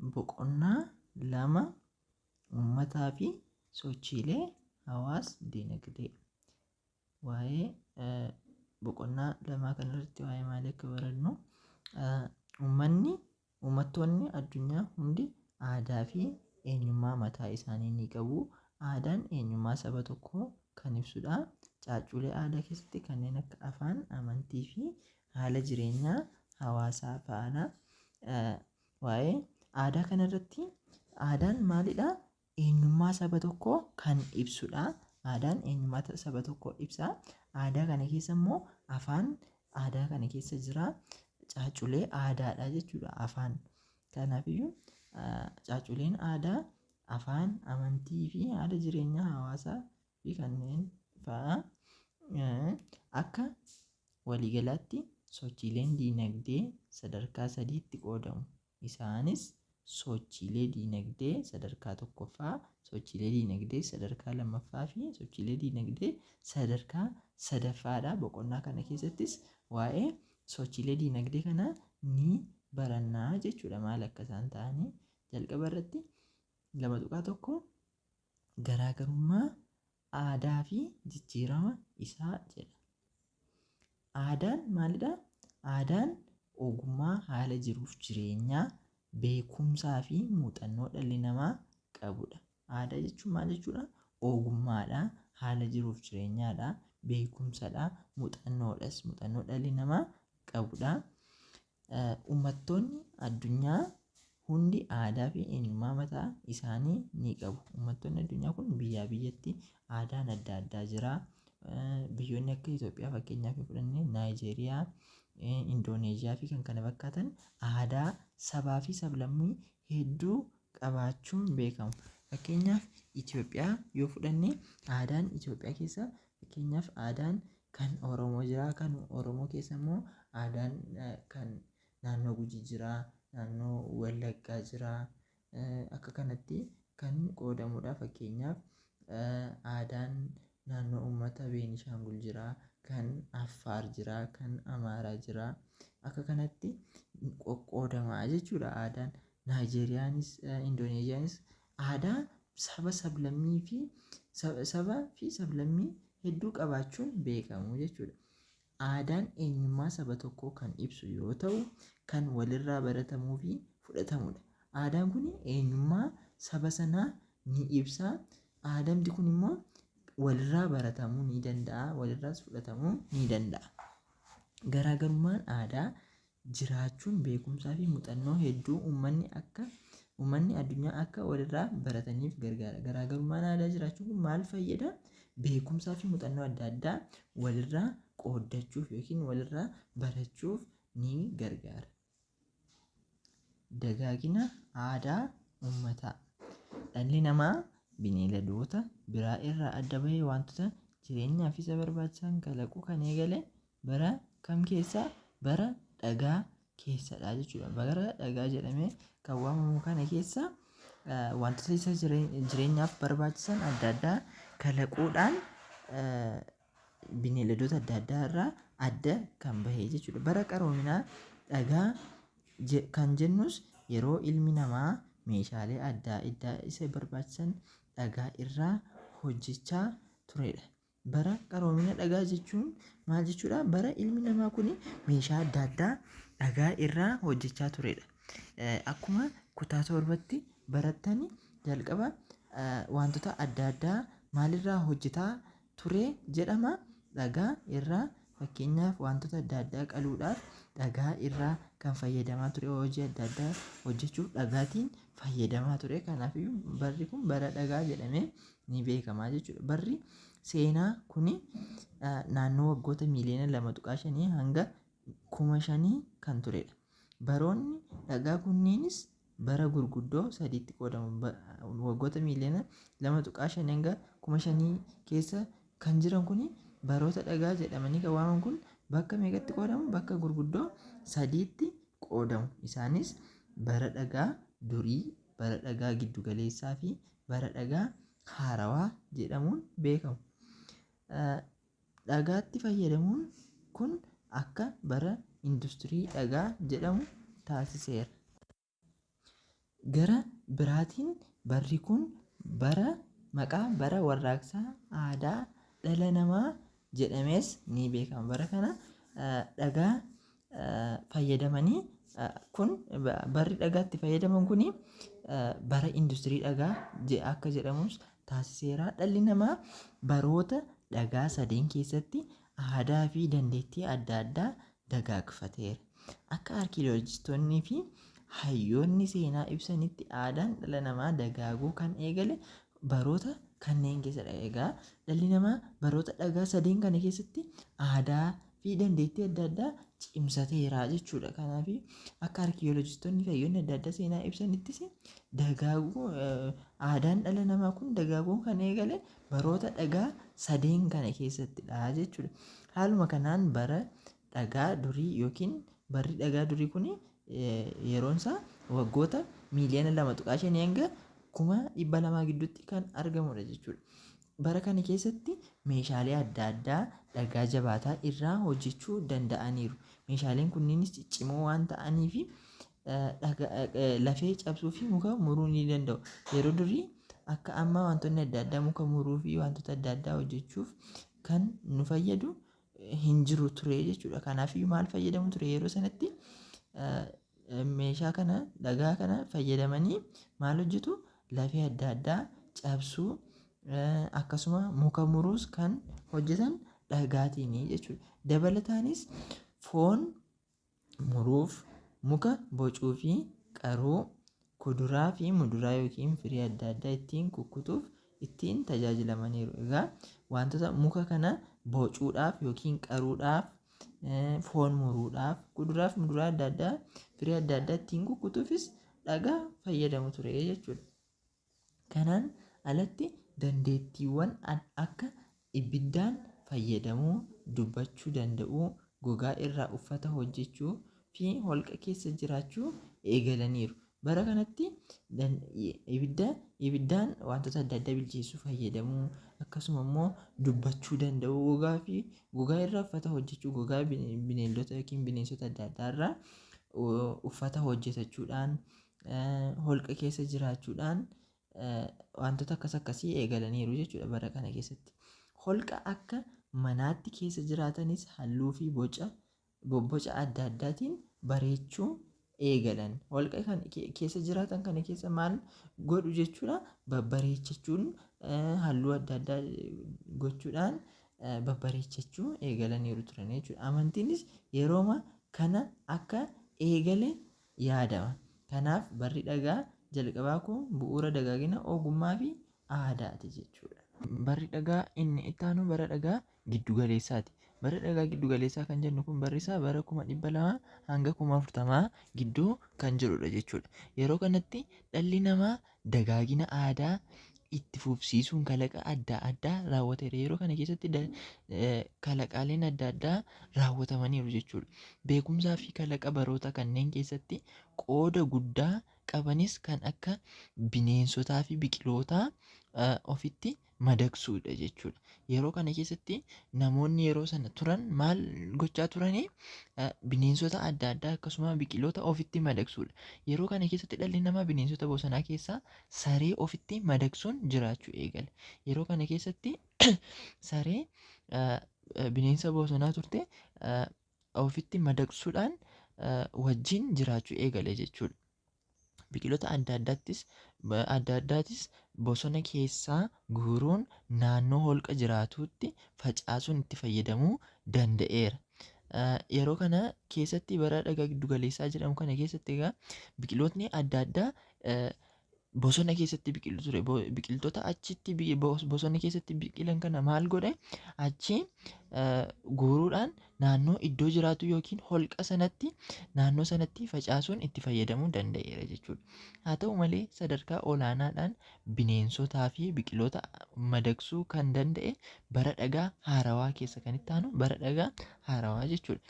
Boqonnaa 2 Uummataa fi sochiilee hawaas dinagdee. Waa'ee boqonnaa lamaa kanarratti waa'ee maalii akka barannu, uummanni, uummattoonni addunyaa hundi aadaa fi eenyummaa mataa isaanii ni qabu. Aadaan eenyummaa saba tokkoo kan ibsudha. Caacculee aadaa keessatti kanneen akka afaan, amantii fi haala jireenyaa hawaasaa fa'aadha. Waa'ee aadaa kanarratti aadaan maalidha? Eenyummaa saba tokkoo kan ibsudha. Aadaan eenyummaa saba tokkoo ibsa. Aadaa kana keessa immoo afaan aadaa kana keessa jira. Caacculee aadaadha jechuudha afaan. Kanaafiyyuu caacculeen aadaa afaan, amantii fi haala jireenyaa hawaasaa fi kanneen fa'a. Akka waliigalaatti sochiileen diinagdee sadarkaa sadiitti qoodamu. Isaanis sochiilee diinagdee sadarkaa tokkoffaa, sochiilee diinagdee sadarkaa lammaffaa fi sochiilee diinagdee sadarkaa sadaffaadha. Boqonnaa kana keessattis waa'ee sochiilee diinagdee kanaa ni barannaa jechuudha. Maal akka isaan ta'anii jalqaba irratti 2.1 garaagarummaa aadaa fi jijjiirama isaa jedha. Aadaan maalidha? Aadaan ogummaa haala jiruuf jireenyaa, beekumsaa fi muuxannoo dhalli namaa qabudha. Aadaa jechuun maal jechuudha? Ogummaadha, haala jiruuf jireenyaadha, beekumsadha, muuxannoodhas, muuxannoo dhalli namaa qabudha. Uummattoonni addunyaa hundi aadaa fi eenyummaa mataa isaanii ni qabu. Uummattoonni addunyaa kun biyyaa biyyatti aadaan adda addaa jira. Biyyoonni akka Itoophiyaa fakkeenyaaf yoo fudhanne, Naayijeeriyaa, Indooneeziyaa fi kan kana fakkaatan aadaa sabaa fi sablammii hedduu qabaachuun beekamu. Fakkeenyaaf Itoophiyaa yoo fudhanne, aadaan Itoophiyaa keessa fakkeenyaaf aadaan kan Oromoo jira. Kan Oromoo keessa immoo aadaan kan naannoo Gujii jira, naannoo Wallaggaa jira. Akka kanatti kan qoodamudha. Fakkeenyaaf aadaan naannoo uummata Beenishaangul jira, kan Affaar jira, kan Amaaraa jira. Akka kanatti qoqqoodamaa jechuudha aadaan. Naayijeeriyaanis, Indooneeziyaanis aadaa saba sablammii fi saba fi sablammii hedduu qabaachuun beekamu jechuudha. Aadaan eenyummaa saba tokkoo kan ibsu yoo ta'u, kan walirraa baratamuu fi fudhatamudha. Aadaan kun eenyummaa saba sanaa ni ibsa. Aadamti kun immoo walirraa baratamuu ni danda'a, walirraas fudhatamuu ni danda'a. Garaagarummaan aadaa jiraachuun beekumsaa fi muuxannoo hedduu uummanni akka uummanni addunyaa akka walirraa barataniif gargaara. Garaagarummaan aadaa jiraachuun kun maal fayyada? Beekumsaa fi muuxannoo adda addaa walirraa qooddachuuf yookiin walirraa barachuuf ni gargaara. Dagaagina aadaa uummataa. Dhalli namaa bineeladoota biraa irraa adda bahee wantoota jireenyaaf isa barbaachisan kalaquu kan eegale bara kam keessa? Bara dhagaa keessadha jechuudha. Bara dhagaa jedhamee kan waamamu kana keessa wantoota isa jireenyaaf barbaachisan adda addaa kalaquudhaan bineeldota adda addaa irraa adda kan bahe jechuudha. Bara qaroominaa dhagaa kan jennus yeroo ilmi namaa meeshaalee adda addaa isa barbaachisan dhagaa irraa hojjechaa turedha. Bara qaroomina dhagaa jechuun maal jechuudha? Bara ilmi namaa kun meeshaa adda addaa dhagaa irraa hojjechaa turedha. Akkuma kutaa torbatti barattani jalqaba wantoota adda addaa maalirraa hojjetaa ture jedhama? Dhagaa irraa. Fakkeenyaaf wantoota adda addaa qaluudhaaf dhagaa irraa kan fayyadamaa ture, hojii adda addaa hojjechuuf dhagaatiin fayyadamaa ture. Kanaafiyyuu barri kun bara dhagaa jedhamee ni beekama jechuudha. Barri seenaa kuni naannoo waggoota miiliyoona 2.5 hanga 5,000 kan turedha. Baroonni dhagaa kunniinis bara gurguddoo sadiitti qoodamu. Waggoota miiliyoona 2.5 hanga 5,000 keessa kan jiran kuni baroota dhagaa jedhamanii kan waamaman kun bakka meeqatti qoodamu? Bakka gurguddoo sadiitti qoodamu. Isaanis bara dhagaa durii, bara dhagaa giddugaleessaa fi bara dhagaa haarawaa jedhamuun beekamu. Dhagaatti fayyadamuun kun akka bara industirii dhagaa jedhamu taasiseera. Gara biraatiin barri kun bara maqaa bara warraaqsaa aadaa dhala namaa jedhamees ni beekama. Bara kana dhagaa fayyadamanii kun barri dhagaatti fayyadaman kun bara industirii dhagaa akka jedhamus taasiseera. Dhalli namaa baroota dhagaa sadeen keessatti aadaa fi dandeettii adda addaa dagaagfateera. Akka arkiyooloojistoonnii fi hayyoonni seenaa ibsanitti aadaan dhala namaa dagaaguu kan eegale baroota kanneen keessadha. Egaa dhalli namaa baroota dhagaa sadeen kana keessatti aadaa fi dandeettii adda addaa cimsateera jechuudha. Kanaaf akka arkiyooloojistoonni fi hayyoonni adda addaa seenaa ibsanittis dagaaguu aadaan dhala namaa kun dagaaguu kan eegale baroota dhagaa sadeen kana keessattidha jechuudha. Haaluma kanaan bara dhagaa durii yookiin barri dhagaa durii kun yeroon isaa waggoota miiliyoona 2.5 hanga 200,000 gidduutti kan argamudha jechuudha. Bara kana keessatti meeshaalee adda addaa dhagaa jabaataa irraa hojjechuu danda'aniiru. Meeshaaleen kunniinis ciccimoo waan ta'aniif lafee cabsuu fi muka muruu ni danda'u. Yeroo durii akka ammaa wantoonni adda addaa muka muruu fi wantoota adda addaa hojjechuuf kan nu fayyadu hin jiru ture jechuudha. Kanaafiyyuu maal fayyadamu ture yeroo sanatti meeshaa kana dhagaa kana fayyadamanii maal hojjetu lafee adda addaa cabsuu akkasuma muka muruus kan hojjetan dhagaatiin jechuudha. Dabalataanis foon muruuf muka bocuu fi qaruu kuduraa fi muduraa yookiin firii adda addaa ittiin kukkutuuf ittiin tajaajilamaniiru. Egaa wantoota muka kana bocuudhaaf yookiin qaruudhaaf foon muruudhaaf kuduraa fi muduraa adda addaa firii adda addaa ittiin kukkutuufis dhagaa fayyadamu ture jechuudha. Kanaan alatti dandeettiiwwan akka ibiddaan fayyadamuu, dubbachuu danda'uu, gogaa irraa uffata hojjechuu fi holqa keessa jiraachuu eegalaniiru. Bara kanatti ibiddaan wantoota adda addaa bilcheessuu fayyadamuu akkasuma immoo dubbachuu danda'uu gogaa fi gogaa irraa uffata hojjechuu gogaa bineeldota yookiin bineensota adda addaa irraa uffata hojjetachuudhaan holqa keessa jiraachuudhaan wantoota akkas akkasii eegalaniiru jechuudha bara kana keessatti. Holqa akka manaatti keessa jiraatanis halluu fi boca bobboca adda addaatiin bareechuu eegalan. Holqa kan keessa jiraatan kana keessa maal godhu jechuudha babbareechachuun halluu adda addaa gochuudhaan babbareechachuu eegalaniiru turan jechuudha. Amantiinis yerooma kana akka eegale yaadama. Kanaaf barri dhagaa jalqabaa kun bu'uura dagaagina ogummaa fi aadaati jechuudha. Barri dhagaa inni itti aanu bara dhagaa giddu galeessaati. Bara dhagaa giddu galeessaa kan jennu kun barri isaa bara 200,000 hanga 40,000 gidduu kan jirudha jechuudha. Yeroo kanatti dhalli namaa dagaagina aadaa itti fufsiisuun kalaqa adda addaa raawwateera. Yeroo kana keessatti kalaqaaleen adda addaa raawwatamaniiru jechuudha. Beekumsaa fi kalaqa baroota kanneen keessatti qooda guddaa qabanis kan akka bineensotaa fi biqilootaa ofitti madaqsuudha jechuudha. Yeroo kana keessatti namoonni yeroo sana turan maal gochaa turanii bineensota adda addaa akkasuma biqiloota ofitti madaqsuudha. Yeroo kana keessatti dhalli namaa bineensota bosonaa keessaa saree ofitti madaqsuun jiraachuu eegale. Yeroo kana keessatti saree bineensa bosonaa turte ofitti madaqsuudhaan wajjin jiraachuu eegale jechuudha. Biqiloota adda addaatis bosona keessaa guuruun naannoo holqa jiraatutti facaasuun itti fayyadamuu danda'eera. Yeroo kana keessatti bara dhagaa giddu galeessaa jedhamu kana keessatti egaa biqilootni adda addaa bosona keessatti biqilu ture. Biqiltoota achitti bosona keessatti biqilan kana maal godhe achi guuruudhaan naannoo iddoo jiraatu yookiin holqa sanatti naannoo sanatti facaasuun itti fayyadamuu danda'eera jechuudha. Haa ta'u malee sadarkaa olaanaadhaan bineensotaa fi biqiloota madaqsuu kan danda'e bara dhagaa haarawaa keessa kan itti aanu bara dhagaa haarawaa jechuudha.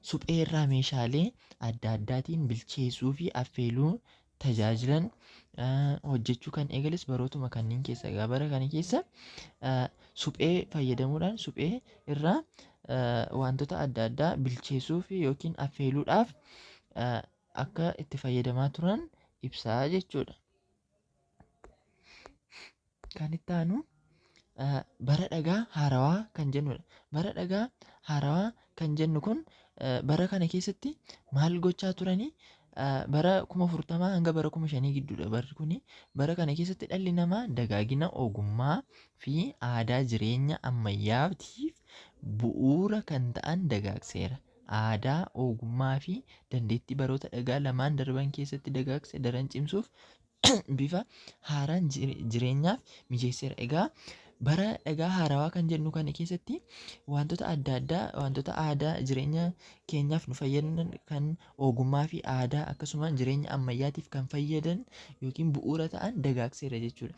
Suphee irraa meeshaalee adda addaatiin bilcheessuu fi affeeluu tajaajilan hojjechuu kan eegales barootuma kanneen keessa egaa bara kana keessa suphee fayyadamuudhaan suphee irraa wantoota adda addaa bilcheessuu fi yookiin affeeluudhaaf akka itti fayyadamaa turan ibsaa jechuudha. Kan itti aanu bara dhagaa haarawaa kan jennudha. Bara dhagaa haarawaa kan jennu kun bara kana keessatti maal gochaa turanii? Bara 40,000 hanga bara 5,000 gidduudha barri kuni. Bara kana keessatti dhalli namaa dagaagina ogummaa fi aadaa jireenya ammayyaatiif bu'uura kan ta'an dagaagseera. Aadaa, ogummaa fi dandeettii baroota dhagaa lamaan darban keessatti dagaagse daran cimsuuf bifa haaraan jireenyaaf mijeesseera. Egaa bara dhagaa haarawaa kan jennu kana keessatti wantoota adda addaa, wantoota aadaa jireenya keenyaaf nu fayyadan kan ogummaa fi aadaa akkasuma jireenya ammayyaatiif kan fayyadan yookiin bu'uura ta'an dagaagseera jechuudha.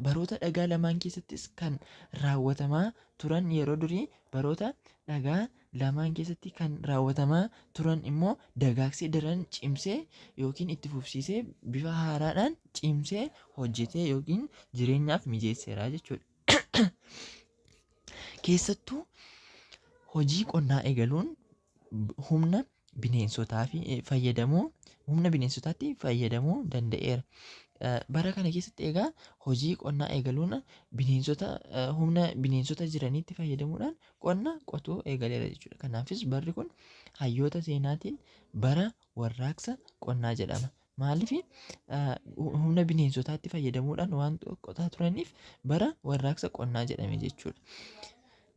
Baroota dhagaa lamaan keessattis kan raawwatamaa turan yeroo durii baroota dhagaa lamaan keessatti kan raawwatamaa turan immoo dagaagsee daran cimsee yookiin itti fufsiisee bifa haaraadhaan cimsee hojjetee yookiin jireenyaaf mijeesseera jechuudha. Keessattuu hojii qonnaa eegaluun humna bineensotaa fi fayyadamuu humna bineensotaatti fayyadamuu danda'eera. Bara kana keessatti egaa hojii qonnaa eegaluun bineensota humna bineensota jiraniitti fayyadamuudhaan qonna qotuu eegaleera jechuudha. Kanaafis barri kun hayyoota seenaatiin bara warraaqsa qonnaa jedhama. Maaliif humna bineensotaatti fayyadamuudhaan waan qotaa turaniif bara warraaqsa qonnaa jedhame jechuudha.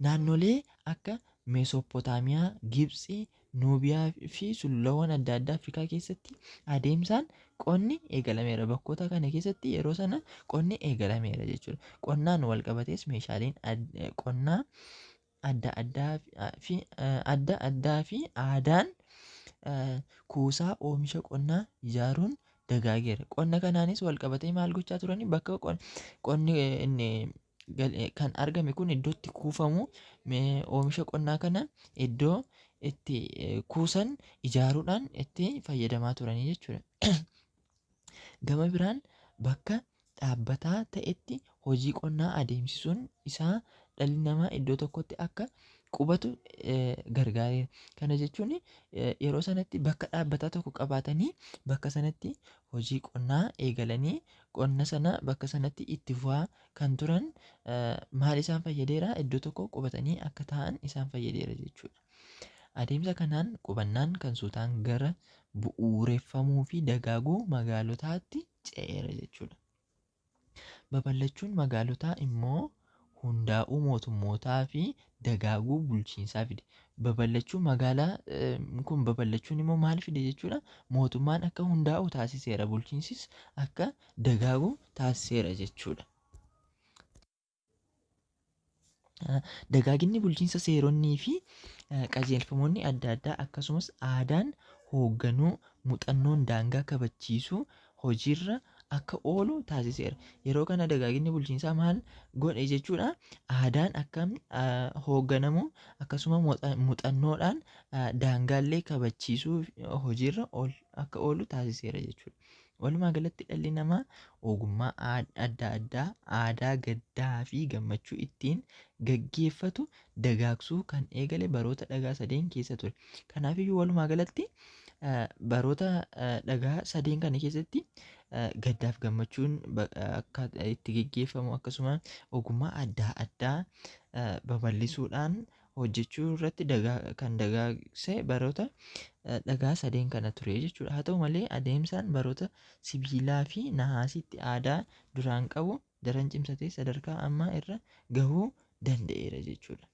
Naannolee akka Meesoppotaamiyaa, Gibxii, Nuubiyaa fi sululawwan adda addaa Afrikaa keessatti adeemsaan qonni eegalameera. Bakkoota kana keessatti yeroo sana qonni eegalameera jechuudha. Qonnaan wal qabatees meeshaaleen qonnaa adda addaa fi adda addaa fi aadaan kuusaa oomisha qonnaa ijaaruun dagaageera. Qonna kanaanis wal qabatee maal gochaa turanii bakka qonni inni kan argame kun iddoo itti kuufamu oomisha qonnaa kana iddoo itti kuusan ijaaruudhaan itti fayyadamaa turanii jechuudha. Gama biraan bakka dhaabbataa ta'etti hojii qonnaa adeemsisuun isaa dhalli namaa iddoo tokkotti akka qubatu gargaareera. Kana jechuun yeroo sanatti bakka dhaabbataa tokko qabaatanii bakka sanatti hojii qonnaa eegalanii qonna sana bakka sanatti itti fufaa kan turan maal isaan fayyadeera? Iddoo tokko qubatanii akka taa'an isaan fayyadeera jechuudha. Adeemsa kanaan qubannaan kan suutaan gara bu'uureffamuu fi dagaaguu magaalotaatti ce'eera jechuudha. Babal'achuun magaalotaa immoo hundaa'uu mootummootaa fi dagaaguu bulchiinsaa fide. Babal'achuun magaalaa kun babal'achuun immoo maal fide jechuudha? Mootummaan akka hundaa'u taasiseera. Bulchiinsis akka dagaagu taasiseera jechuudha. Dagaaginni bulchiinsa seeronnii fi qajeelfamoonni adda addaa akkasumas aadaan hoogganuu muuxannoon daangaa kabachiisuu hojiirra akka oolu taasiseera. Yeroo kana dagaaginni bulchiinsaa maal godhe jechuudha? Aadaan akkam hoogganamu akkasuma muuxannoodhaan daangaallee kabachiisuu hojiirra akka oolu taasiseera jechuudha. Walumaa galatti dhalli namaa ogummaa adda addaa aadaa gaddaa fi gammachuu ittiin gaggeeffatu dagaagsuu kan eegale baroota dhagaa sadeen keessa ture. Kanaafiyyuu walumaa galatti baroota dhagaa sadeen kana keessatti gaddaaf gammachuun akka itti geggeeffamu akkasuma ogummaa adda addaa babal'isuudhaan hojjechuu irratti kan dagaagse baroota dhagaa sadeen kana ture jechuudha. Haa ta'u malee adeemsaan baroota sibiilaa fi nahaasiitti aadaa duraan qabu daran cimsatee sadarkaa ammaa irra gahuu danda'eera jechuudha.